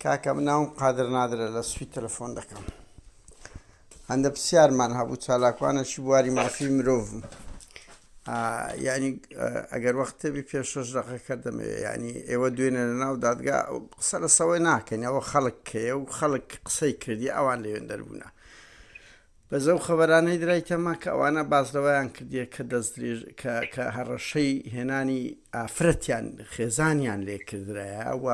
کاکە من ناوم قادر نادرە لە سوید تەلەفۆن دەکەم هەندە پرسیارمان هەبوو چالاکوانەکی بواری مافی مرۆڤم یعنی ئەگەر وەختەبی پێش شش دقە کردەمەوێ یعنی ئێوە دوێنێ لە ناو دادگا قسە لەسەوەی ناکەین ئەوە خەڵک کەیە و خەڵک قسەی کردی ئەوان لەوێن دەربوونە بەس ئەو خەبەرانەی درایتەمە کە ئەوانە باس لەوەیان کردیە کە دەستدرێژ کە کە هەڕەشەی هێنانی ئافرەتیان خێزانیان لێ کردرایە و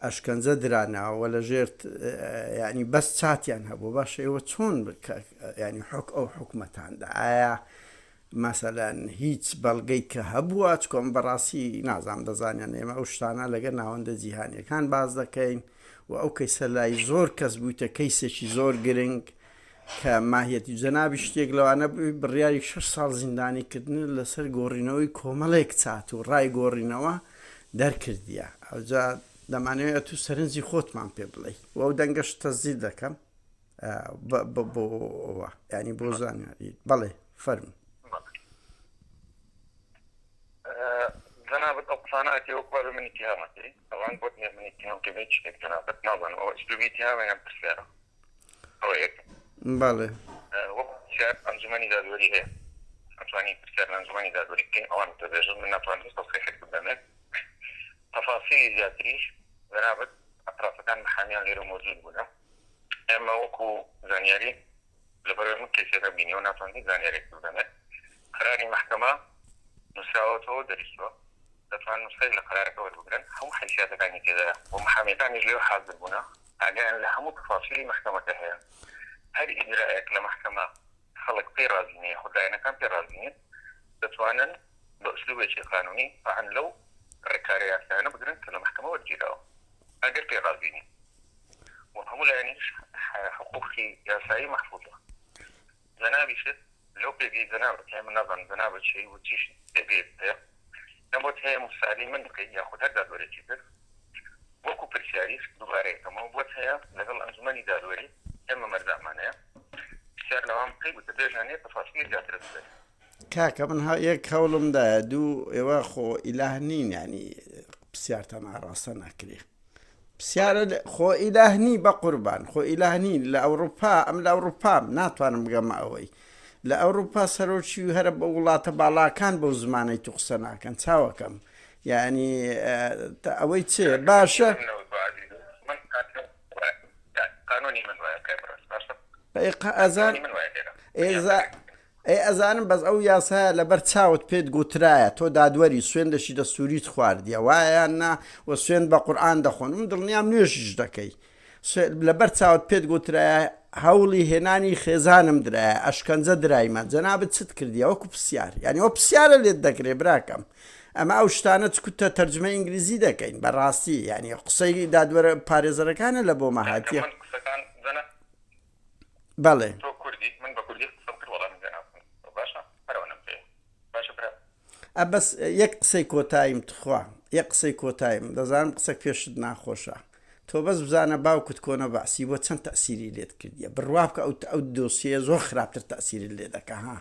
ئەشکەنجە درانە و لە ژێر یعنی بەس چاتیان هەبوو باشە ئێوە چۆن ینی حک ئەو حکومەتاندا ئایا مەسەلەن هیچ بەڵگەی کە هەبووە چکۆم بەڕاستی نازانم دەزانیان ئێمە ئەو شتانە لەگەر ناوەندە جیهانیەکان باس دەکەین و ئەو کەیسە لای زۆر کەس بوویتە کەیسێکی زۆر گرنگ کە ماهیەتی جەنابی شتێک لەوانە بڕیاری شش ساڵ زیندانی کردن لەسەر گۆڕینەوەی کۆمەڵێک چات و ڕای گۆڕینەوە دەرکردیە ئەوجا دەمانەوێت ئەتوو سەرنجی خۆتمان پێ بڵێ و ئەو دەنگەش تەزیل دەکەم بۆ ینی بۆ زانیاری بەڵێ فەرموو. جەنابت ئەو قسانە ئەکەی وەک وابێ من ئیتیهام ئەکەی ئەوان بۆت نیە من ئیتیهام کەم هیچ شتێک جەنابت نازانم ئەوە ئسلوبی ئیتیهامە یان پرسیارە ئەوە یەک بەڵێ وەک پرسیار ئەنجومەنی دادوەری هەیە ئەتوانی پرسیار لە ئەنجومەنی دادوەری بکەین ئەوان دەبێژن من ناتوانم هیچ تەسریحێک بدەمێ تەفاسیلی زیاتریش جەنابت ئەترافەکان محامیان لێرە مەوجود بوونە ئێمە وەکو زانیاری لەبەرئەوەی من کەیسەکەم بینیوە ناتوانم هیچ زانیاریەک بدەمێ قەراری مەحکەمە نوسراوەتەوە دەریچوە دەتوانن نوسخەیەک لە قەرارەکە وەربگرن هەموو حەیسیاتەکانی تێدایە و محامیەکانیش لەوێ حازر بوونە ئاگایان لە هەموو تەفاسیلی مەحکەمەکە هەیە هەر ئیجرائێک لە مەحکەمە خەڵک پێی ڕازی نیە یاخود لایەنەکان پێی ڕازی نین دەتوانن بە ئسلوبێکی قانونی تەعن لەو ڕێکارە یاسایانە بگرن کە لە مەحکەمە وەرگیراوە ئەگەر پێی ڕازی نین. و هەموو لایەنیش حقوقی یاسایی مەحفوزە جەنابیشت لەو پێگەی جەنابت هەیە من نازانم جەنابت چی و چیش پێگەیەک هەیە نە بۆت هەیە موسالی من بکەیت یاخود هەر دادوەرێکی تر وەکو پرسیاریش دووبارە یەکەمەوە بۆت هەیە لەگەڵ ئەنجومەنی دادوەری ئێمە مەرجەعمان هەیە پرسیار لەوان بکەیت وتەبێژیان هەیە تەفاسیلی زیاترت بدەن. کاکە من یەک هەوڵم دایە دوو ئێوە خۆ ئیلاه نین ینی پرسیارتان ئاڕاستە ناکرێ پرسیارە خۆ ئیلاه نی بە قوربان خۆ ئیلاه نین لە ئەوروپا ئەم لە ئەوروپام ناتوانم بگەمە ئەوەی لە ئەوروپا سەرۆکی هەرە بە وڵاتە باڵاکان بەو زمانەی تو قسە ناکەن چاوەکەم یعنی ئەوەی چێ باشە ئەزان ئەی ئەزانم بەس ئەو یاسایە لەبەر چاوت پێت گوترایە تۆ دادوەری سوێندەشی دەستوریت خواردیە وایە یان نا وە سوێند بە قورئان دەخۆن من دڵنیام نوێژیش دەکەی لەبەر چاوت پێت گوترایە هەوڵی هێنانی خێزانم درایە ئەشکەنجە درایمە جەنابت چت کردیە وەکو پرسیار یعنی ئەو پرسیارە لێت دەکرێ براکەم ئەمە ئەو شتانە چکوتە تەرجمە ئینگلیزی دەکەین بەڕاستی یعنی قسەی دادوەرە پارێزەرەکانە لە بۆمە هاتیە بەڵێ. تۆ کوردی من بە کوردی قسەم کرد وەڵامی جەنابتم دەوە باشە هەر ئەوەنەم پێیە باشە برا. ئە بەس یەک قسەی کۆتاییم تخوا یەک قسەی کۆتاییم دەزانم قسەک پێشت ناخۆشە تۆ بەس بزانە باوکت کۆنە بەعسی بوە چەند تەئسیری لێت کردیە بڕوا بکە ئەو ئەو دۆسیەیە زۆر خراپتر تەئسیرت لێ دەکا ها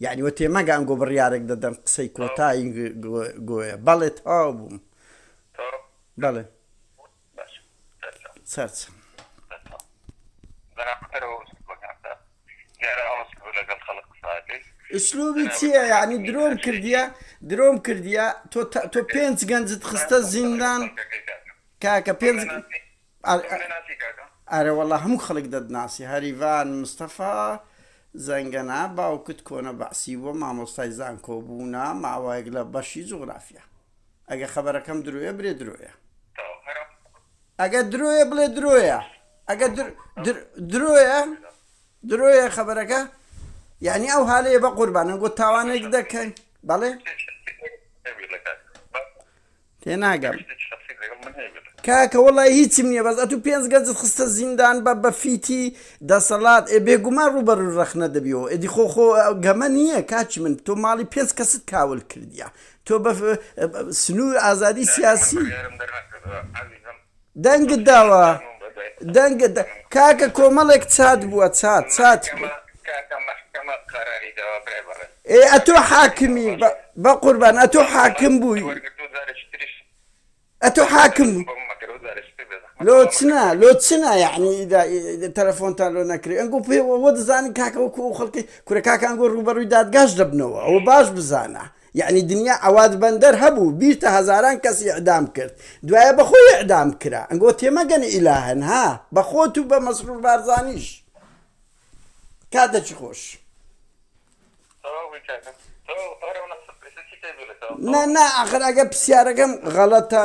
یانی وە تێمەگە ئەنگۆ بڕیارێک دەدەن قسەی کۆتایی گۆیە بەڵێ تەواو بووم بەڵێ. سەرچ. ئسلوبی چییە یعنی درۆم کردیە درۆم کردیە تۆ تۆ پێنج گەنجت خستە زیندان کاکە پێنج ئەرە وەڵا هەموو خەڵک دەتناسی هەریڤان مستەفا زەنگەنا باوکت کۆنە بەعسی بووە مامۆستای زانکۆ بوونە ماوەیەک لە بەشی جوغرافیا ئەگە خەبەرەکەم درۆیە برێ درۆیە ئەگە درۆیە بڵێ درۆیە ئەگە درۆیە درۆیە خەبەرەکە یعنی ئەو هالەیە بە قوربانە گۆ تاوانێک دەکەین بەڵێ تێناگەم کاکە وەڵی هیچم نییە بەس ئەتو پێنج گەنجت خستە زیندان بە بە فیتی دەسەڵات ئێ بێگومان ڕووبەڕوو ڕەخنە دەبیەوە ئێدی خۆ خۆ گەمە نییە کاکی من تۆ ماڵی پێنج کەست کاول کردیە تۆ بە سنوور ئازادی سیاسی دەنگت داوە دەنگت کاکە کۆمەڵێک چات بووە چات چات ئێ ئەتۆ حاکمی بە قوربان ئەتۆ حاکم بووی ئەتۆ حاکم بووی. لۆ چنا لۆ چنا یعنی تەلەفۆنتان لۆ نەکرێ ئەنگۆ پێ وە دەزانن کاکە وەکو ئەو خەڵکی کورە کاکە ئەنگۆ ڕووبەڕووی دادگاش دەبنەوە ئەوە باش بزانە یعنی دنیا عەواد بەندەر هەبوو بیرتە هەزاران کەس ئیعدام کرد دوایە بەخۆی ئیعدام کرا ئەنگۆ تێمەگەن ئیلاهن ها بەخۆت و بە مەسرور بارزانیش کاتەکی خۆش. نا نا ئاخر ئەگەر پرسیارەکەم غەڵەتە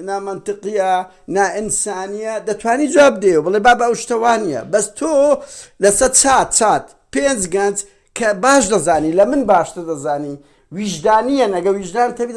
نامەنتقیە نائینسانیە دەتوانی جواب دێ بڵێ بابە ئەو شتە وانە بەس تۆ لەسەر چات چات پێنج گەنج کە باش دەزانی لە من باشتر دەزانی ویژدانیە نەگە ویژدان تەبی.